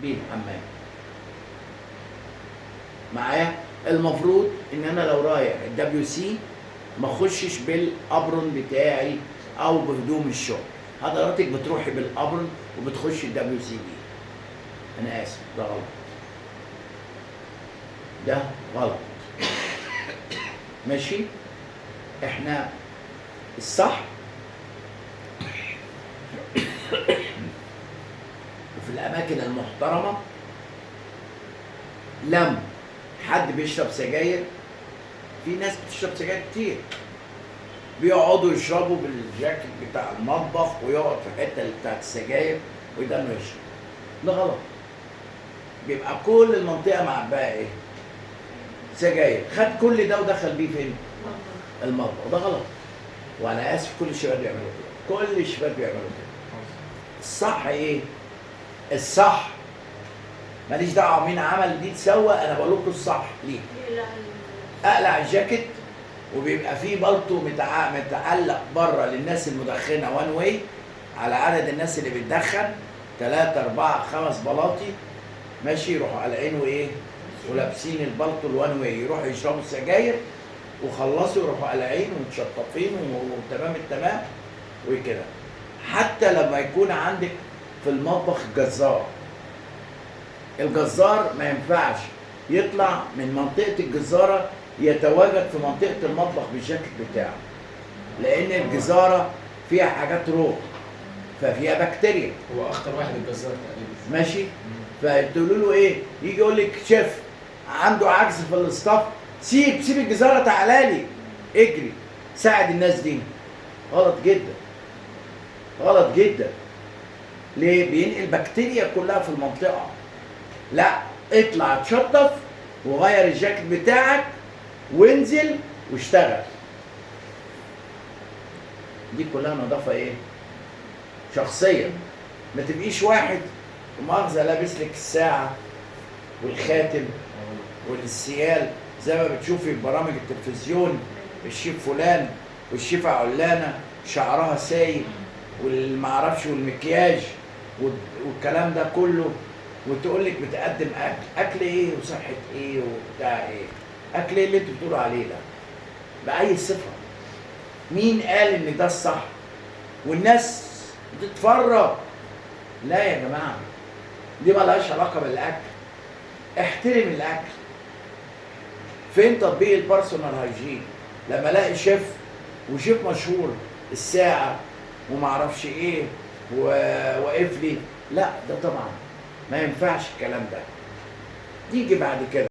بيه الحمام. معايا؟ المفروض ان انا لو رايح ال WC ما اخشش بال apron بتاعي او بهدوم الشغل. حضرتك بتروحي بال apron وبتخشي ال WC دي، انا اسف، ده غلط، ده غلط. ماشي؟ احنا الصح وفي الاماكن المحترمة لم حد بيشرب سجاير، في ناس بتشرب سجاير كتير، بيقعدوا يشربوا بالجاكيت بتاع المطبخ ويقعد في الحتة اللي بتاعت السجاير ويضل يشرب. ده غلط. بيبقى كل المنطقة معباه ايه؟ سجاير. خد كل ده ودخل بيه فين؟ المطبخ. ده غلط. وانا اسف، كل الشباب بيعملوا كده، كل الشباب بيعملوا كده. الصح ايه؟ الصح ماليش دعوه مين عمل دي تسوى، انا بقول لكم الصح ليه. اقلع الجاكيت، وبيبقى فيه بالطو متعلق بره للناس المدخنه one way على عدد الناس اللي بتدخن، 3 4 5 بلاطي، ماشي، يروحوا قالعين وايه؟ ولابسين البلطو ال one way، يروحوا يشربوا السجاير وخلصوا يروحوا قالعين ومتشطفين وتمام التمام وكده. حتى لما يكون عندك في المطبخ جزار، الجزار ما ينفعش يطلع من منطقة الجزارة يتواجد في منطقة المطبخ بالجاكيت بتاعه، لأن الجزارة فيها حاجات raw ففيها بكتيريا. هو اخطر واحد الجزار تقريبا. ماشي؟ فتقولوا له ايه؟ يجي يقول لك شيف عنده عجز في ال staff، سيب سيب الجزارة، تعالى لي اجري ساعد الناس دي. غلط جدا، غلط جدا. ليه؟ بينقل بكتيريا كلها في المنطقة. لا، اطلع اتشطف وغير الجاكيت بتاعك وانزل واشتغل. دي كلها نظافة ايه؟ شخصية. ما تبقيش واحد ومؤاخذة لابس لك الساعة والخاتم والسيال زي ما بتشوفي في برامج التلفزيون، الشيف فلان والشيفة علانة شعرها سايب والمعرفش والمكياج والكلام ده كله، وتقول لك بتقدم اكل، اكل ايه وصحة ايه وبتاع ايه؟ اكل ايه اللي انتوا بتقولوا عليه ده؟ بأي صفة؟ مين قال ان ده الصح؟ والناس بتتفرج. لا يا جماعة، دي مالهاش علاقة بالاكل. احترم الاكل. فين تطبيق ال personal hygiene؟ لما الاقي شيف وشيف مشهور الساعة ومعرفش ايه وواقف لي، لا ده طبعا ما ينفعش الكلام ده. يجي بعد كده.